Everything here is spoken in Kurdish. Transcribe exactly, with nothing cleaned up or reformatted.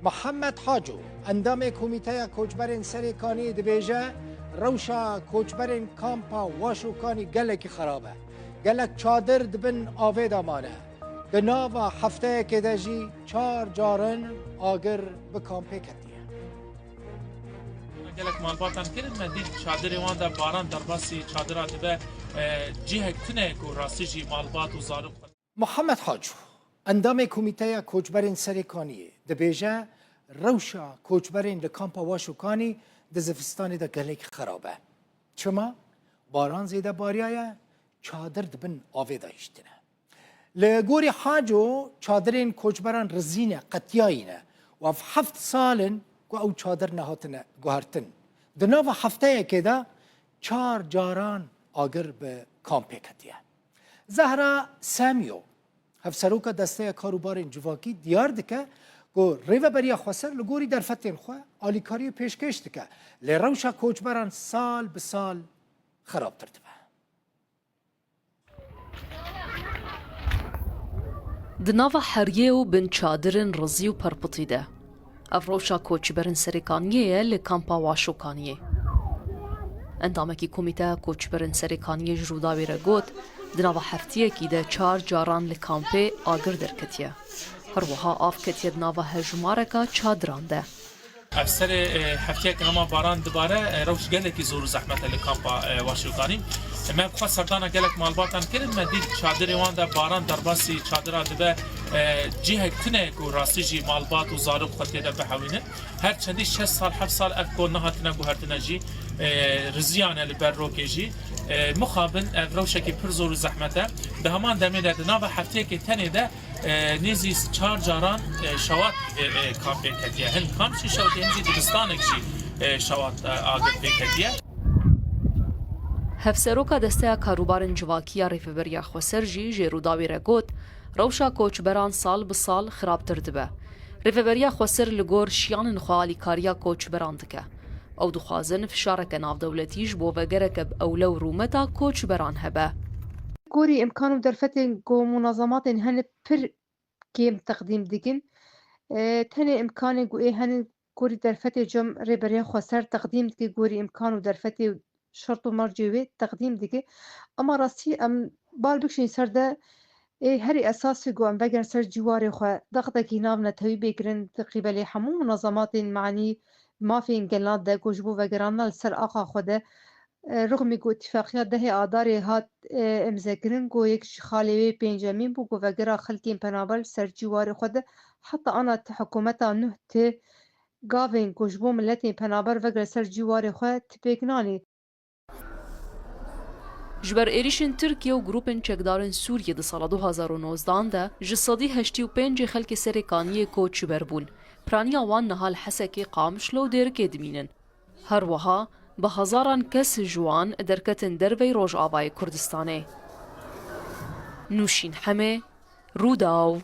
Mihemed Haco, endamê Komîteya Koçberên Serê Kaniyê dibêje, rewşa koçberên kampa Waşo Kanî gelekî xerab e. Gelek çadir di bin avê de mane. Di nava hefteyekê de jî çar caran agir bi kampê ketiye. Gelek malbatan kirin, me dît çadirê wan de baran derbasî çadira dibe, e, cihek tune ku rastî jî malbat û zarok Mihemed Haco, endamê Komîteya Koçberên Serê Kaniyê, dibêje, rewşa koçberên li kampa Waşo Kanî di zivistanê de gelek xerab e. Çima? Baran zêde bariyaye, çadir di bin avê de hiştine. Li gorî Haco, çadirên koçberan rizî ne, qetiyayî ne û ev heft sal in ku ew çadir nehatine guhertin. Di nava hefteyekê de çar caran agir bi kampê ketiye. Zehra Semyo, hevseroka Desteya Karûbarên Civakî diyar dike ku Rêveberiya Xweser li gorî derfetên xwe alîkariyê pêşkêş dike, lê rewşa koçberan sal bi sal xerabtir dibe. Di nava heriyê û bin çadirin rizî û perpitî de. Ev rewşa koçberin Serêkaniyê ye li kampa Waşo Kaniyê. Endamekî Komîteya Koçberin Serêkaniyê ji Rûdawê re got, di nava heftiyekî de çar caran li kampê agir derketiye. Her wiha av ketiye di nava hejmareka çadiran de. Ev serê, e, heftiyek hema baran dibare, e, rewş gelekî zor û zehmet e li kampa, e, Waşo Kanî. Me bi xwe serdana gelek malbatan kirin, me dît çadirê wan de baran derbasî çadira dibe, e, cihek tune ku rastî jî malbat û zarok xwe tê de bihewînin. Her çendî şeş sal, heft sal ev kol nehatine guhertine jî, e, riziyane li ber rokê jî. E, mixabin ev rewşekî pir zor û zehmet e. Di heman demê de di nava heftiyekê tenê de, e, nêzî çar caran, e, şewat, e, e, kampê ketiye. Hin kamp jî şewatê, hin jî dibistanek jî, e, şewat, e, agir pê ketiye. Hevseroka Desteya Karûbarên Civakî ya Rêveberiya Xweser jî jê Rûdawê re got, rewşa koçberan sal bi sal xirabtir dibe. Rêveberiya Xweser li gor şiyanên xwe alîkariya koçberan dike. Ew dixwazin fişareke navdewletî ji bo vegereke bi ewle û rûmeta koçberan hebe. Gorî îmkan û derfetên ku munazematên hene pir kêm teqdîm dikin. E, tenê îmkanên ku ê hene gorî derfetê cem Rêberiya Xweser teqdîm dike, gorî îmkan û derfetê û şert û mercê wê teqdîm dike. Ema rastî em bal bikişîn ser de, ê herî esasî ku em vegerin ser cîwarê xwe, dextekî nav netewî bê kirin di qîbelê hemû munazematên manî mafên gelan de ku ji bo vegerandina li ser axa xwe de, e, rixmî ku îtîfaqiya dehê Adarê hat, e, îmzekirin ku yek ji xalê wê pêncemîn bû ku vegera xelkên penaber li ser cîwarê xwe de heta ana ti hikûmeta nuh ti gavên ku ji bo miletên penaber vegere ser cîwarê xwe ti pêk nanî. Ji ber êrîşên Tirkiye û grûpên çekdarên Sûriyê di sala du hazar û nozdan de ji sedî heştê û pêncê xelkê Serêkaniyê koçber bûn. Piraniya wan niha li Hesekê, Qamişlo û Dêrikê dimînin. Her wiha bi hezaran kes ji wan derketin dervey Rojavayê Kurdistanê. Nûşîn Hemê, Rûdaw,